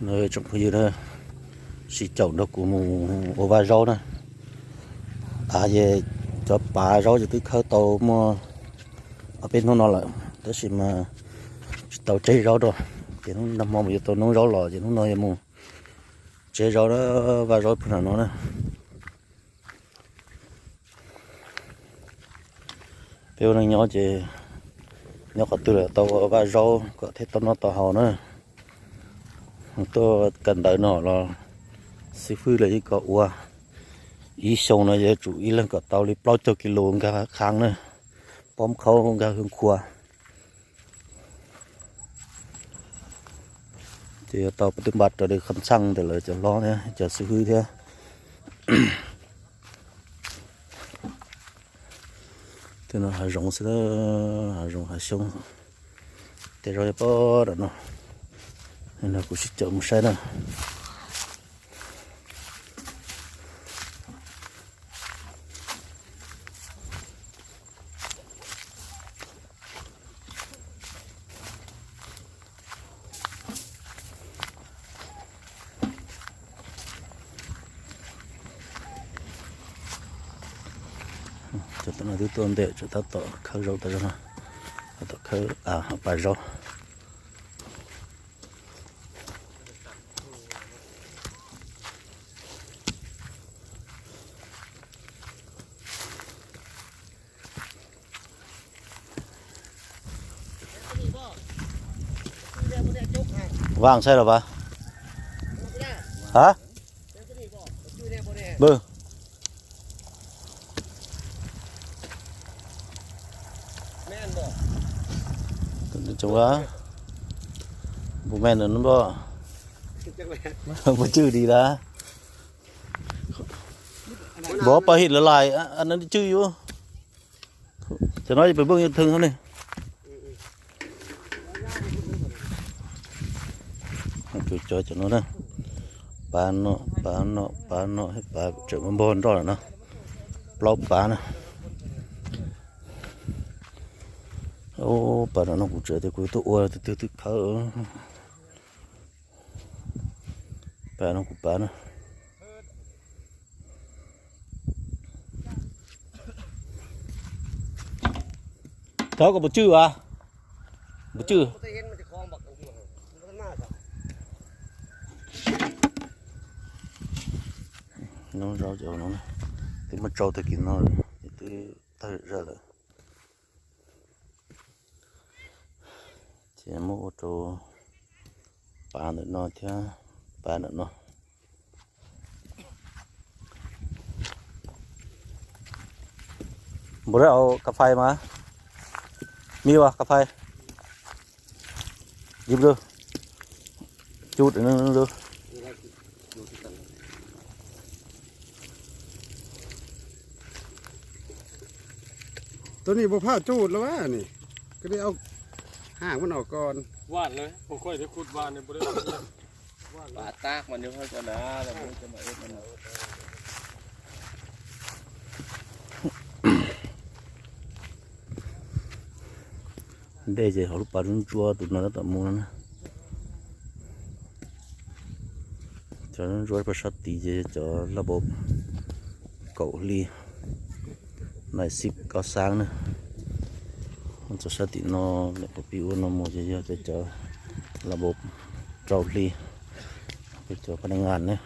Tsoom phooj ywg na, sib caum nrog kuv mus ua vaj zaub na. Av ces cov pav zaub ces twb khawb tau muaj ob peb hnub no lawm, tab sis mas tsis tau tseb zaub rau. Ces hnub nag hmo mus yuav tau noob zaub los ces hnub no yuav mus tseb zaub na, vaj zaub puag nram no na. Peb ua neej nyob ces nyob qhov twg los tau vaj zaub kom thiaj tau noj tau haus na. Tuaj kawm ntawv no los xib fwb lawv yeej kom ua ib xyoo no yuav tsum ib leeg kom tau li plaub caug kis lus nkag khaav na, pob khaub nkag hwj nqhua. Ces yuav tau twb npaj raws li kham txhaj ntawm lawv cov hlob thiab cov xib fwb thiab. Tej no hav zoov xwb, hav zoov hav xyoob. Tej zaub pob nram no, no kuv sib caum mus saib na. Cov no twb tuaj ntej, tseem tab tom khawb zaub tas zog no, tab tom khawb, a, pav zaub. Vaj saib los pas? Ha? Bw. Tsoom a, bw me ntawm no npoj, npoj tswj di lawm. Npoj pab him lawv lais, npoj tswj yuav. Cov no pem npoj yuav theej ne. Kuv cov cov no na, pav no, pav no, pav no, pav tseem npog nroj lawm no, plaub pav na. Ub, pav no kuv tseem tias kuv tuaj ua tus twg twb khawb. Pav no kuv pav na. Thov kom npog tswj as, npog tswj. Noob zaub cov no twb muaj tsau tag kis no, twb tawg zaj lawm. Ces muab ua rau pav ntawm no thiab pav ntawm no. Npog rau cà phê mà. Mi wa cà phê. Yim lu. Cub. Tus ni puas phaj cub lawm ni, koj li au haj muab no ko. Dej ces hauv lub pas ntsuab tus no tab tom mus no na. Cov ntsuab pag sab tid ces cov laj npaum kaum hli, nais xib koj xab na. Cov sab tim no lawm pib ua no mus ces yog cov laj npaum rau hli, cov pab neej ngas na.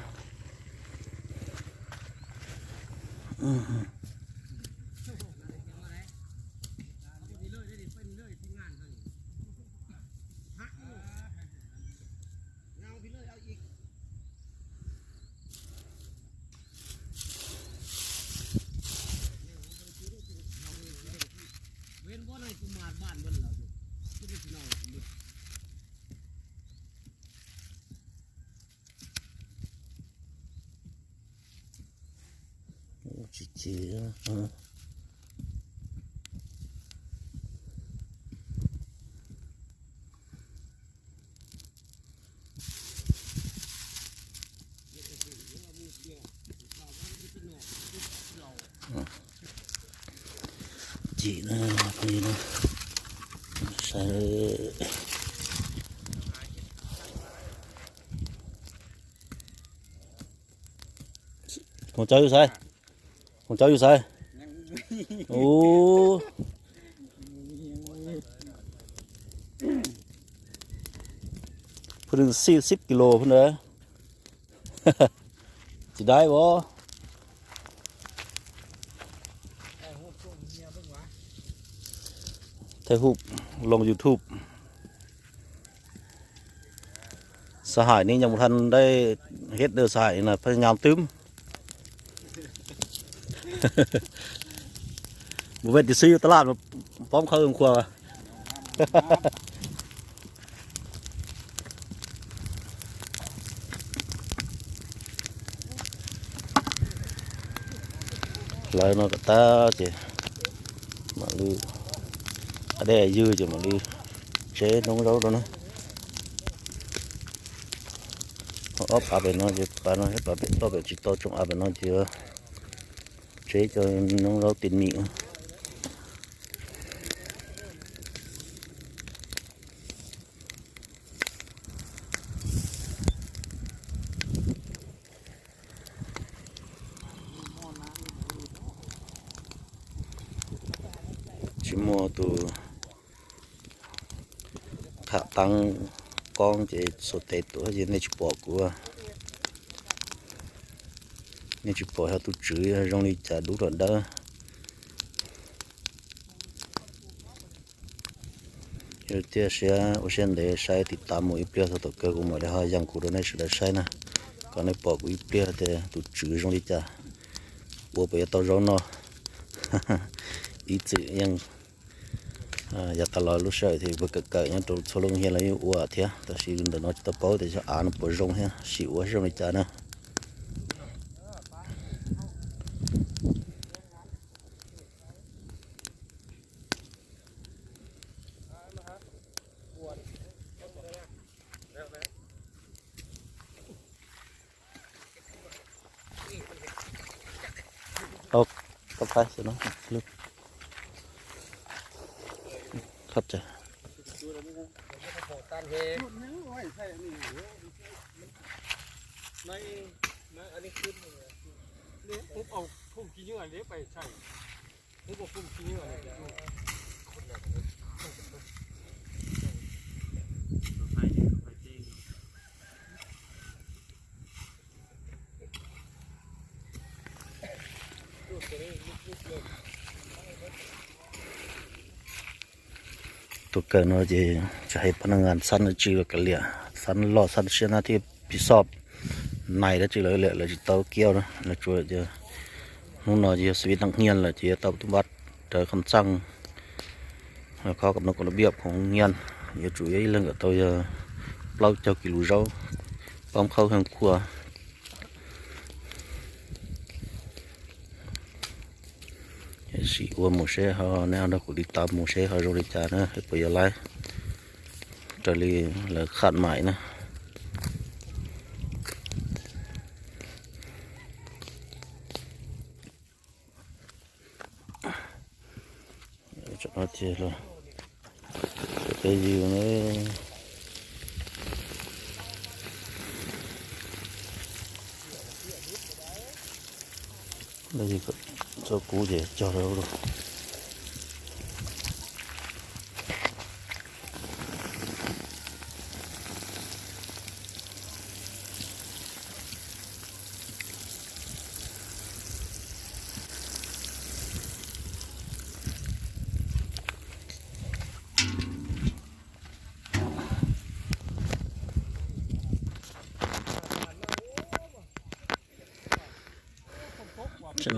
Tsis chim. Chim na, phooj ywg na. Saib. Mus cov yus xaiv, mus cov yus xaiv. Ub, pheej sib kis lus pheej ntawd. Tsis dai os. Thej Hub loo YouTube. Sa hais ni nyob mus than dai, het dơ sa hais na pheej nyam twm. Mus wej tis xib tas laj poob khawb khua. Hlawv no kom tag ces mam li, dej ywg ces mam li tseb noob zaub rau na. Ob phav pem no ces phav no, phav pem toj pem tsis tau, tsoo av pem no ces tseb cov noob zaub tim nim. Tsis muaj tus tham taab koob ces xuas tes tuav ces nej tsis pom kuv, nej tsis pom xyov tus tswv zoo li cas dub los dawb. Yog tiaj siab ua siab ntev saib tiv tav mus ib pliag thaum kawg kuv mam li ho yees kuv rau nej sawv daws saib na, kom nej pom kuv ib pliag tias tus tswv zoo li cas, ua puas yuav tau zaub noj. Ib txwm yeej yav tas los lub sij hawm thiab puas kawm kawm nyob rau txhua lub hiab los yeej ua thiab, tab sis ntawm no tsis tau paub tias xyov av no puas zoo thiab sim ua zoo li cas na. Ov, koj pab xwb no. Khab tsa. Tuaj kawm no ces tsis hais pab naj ngas xab dab tsi los kav liam, xab loj xab siab na thiab piv xoj nais dab tsi los liam lawv tsis tau kiab na, lawv tsuas hnub no ces yog xi viv tam hniaj lawm ces yuav tau tub npab rawv kham txaj, khob kam no kom lub biaj khoom nyiaj, yuav tsum yog ib leeg kom tau yog plaub caug kis lus zaub, poob khawb heev khua. Sim ua mus seb ho nej ho nrog kuv tiv tav mus seb ho zoo li cas na, puas yuav laib raws li lawv kham mais na. Peb yws na, txog kub ces cog rau. Ces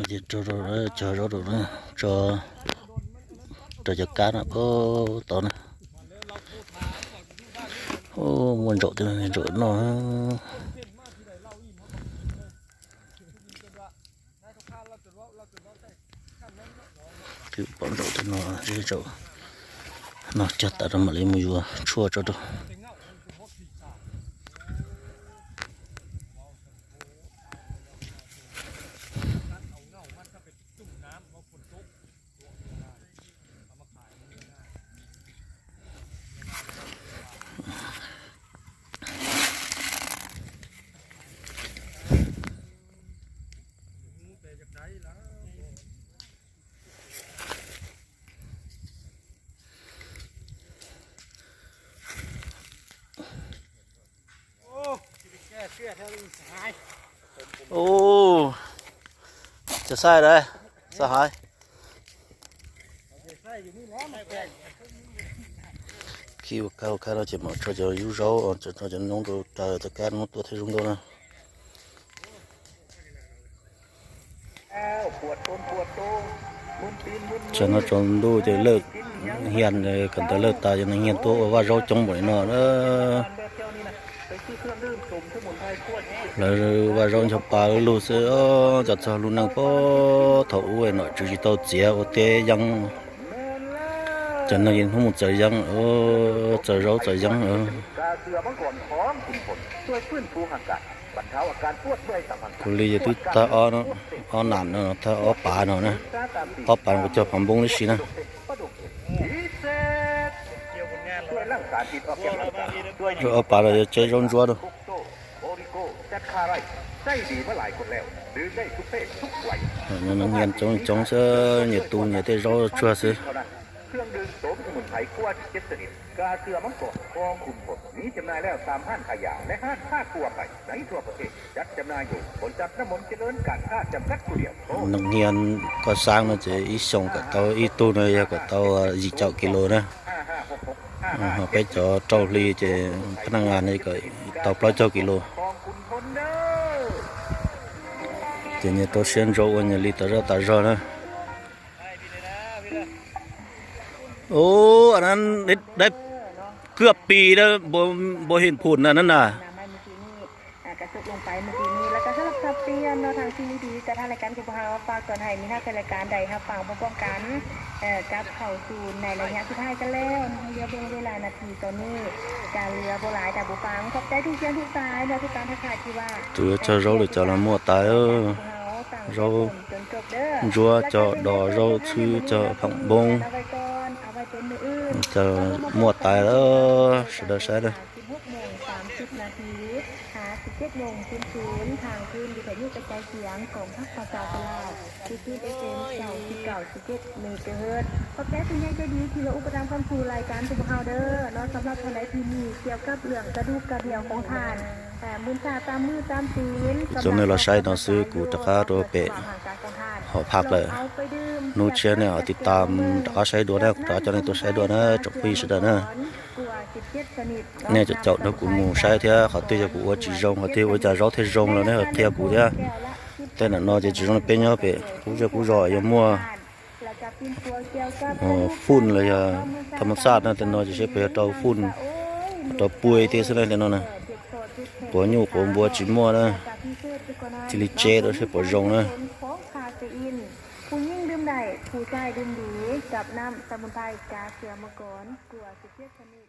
rau rau cog zaub rau na, tso rau cov kab na, tod na. Muaj ntsaum tej no, ntsaum noj. Twb pom ntsaum tej no, ntsaum no cog tas rau mam li mus yuav tshuaj tso rau. Ub, cov xaij dab, xaij haiv. Khi ua kab ua kab no ces mam tso cov yub zaub, tso cov noob rau raws cov kab no tuaj thiaj zoo nkauj na. Tsam no tsaus ntuj ces lawj hias, kawm ntawv lawj tas ces neeg hias tuaj ua vaj zaub coob npaum li no na. Lawv vaj zaub ncho pa lug xwb, cov txog lub neej puag thaum ub nom tswv tsis tau txiav ua teb yeeb. Cov neeg hnub mus txawv yeeb, txawv zaub txawv yeeb. Kuv li ces twb tag ob nam no, tag ob pav no na. Ob pav no kuv cog phav npoob tib si na. Ob pav no yog tseb zaub ntsuab rau. Neeg nyias coob coob xwb, nyias tu nyias tej zaub tsuag xwb. Neeg nyias koj xaab no ces ib xyoos kom tau ib tug no yog kom tau yim caum kis lus na. Ho peb cov rau hli ces phab naj ngas no kom tau plaub caug kis lus. Ces nyias rau siab ntso ua nyias li tas zaj tas zog na. Ub, anov dab, kwj pis dab, npua him phum na na. อ่าก็จบลงไปเมื่อกี้นี้ แล้วก็สำหรับสับเปลี่ยนเนาะ ทางซีดีกับทางรายการของพวกเราฝากตอนให้มีหน้าแฟนรายการได้รับฟังพร้อมๆกัน เอ่อ กลับเข้าสู่ในระยะสุดท้ายกันแล้วนะคะ เหลือเบิ่งเวลานาทีตอนนี้ การเหลือบ่หลายแต่บ่ฟัง ขอบใจทุกเสียงทุกสายเนาะ ทุกการทักทายที่ว่า Tus yuav tso zaub lwm cov los muaj tas, zaub ntsuab cog, dos zaub txhwb cog, phav npoob cog, muaj tas lawm, sawv daws saib na. สิบหกโมงสามสิบนาที หา สิบเจ็ดโมงศูนย์ศูนย์ ทางคลื่นวิทยุกระจายเสียงกองทัพภาษาลาว Ticket เอฟเอ็ม เก้าสิบเก้าจุดเจ็ด เมกะเฮิรตซ์ ขอบใจผู้ใหญ่ใจดีที่มาอุปถัมภ์ค้ำชูรายการของพวกเราเด้อเนาะ สำหรับท่านใดที่มีเกี่ยวกับเรื่องกระดูกกระเดี่ยวของท่าน เอ่อ มื่นชาตามมือตามตีน Cov nej los saib no xwb, kuv rov qab rau pem hom phaj lawm. Hnub tshiab nej ho tiv tam rov qab saib dua na, kuv rov qab coj nej tuaj saib dua na, tsoom phooj ywg sawv daws na. Nej caum caum nrog kuv mus saib thiab, qhov twg yog kuv ua tsis zoo, qhov twg ua cas zaub thiaj zoo los nej ho qhia kuv thiab. Tej nam no ces tsis zoo li peb nyob pem qub zej qub zos yuav muaj fun los yog thaj ma xaj na, tej no ces seb puas yog rau fun, rau pua tiag xwb na tej no na. Quav nyuj quav npua tsis muaj na, cia li tseb rau seb puas zoo na. ผู้หญิงดื่มได้ ผู้ชายดื่มดี กับน้ำสมุนไพรกาเสือมังกร กว่าสิบเจ็ดชนิด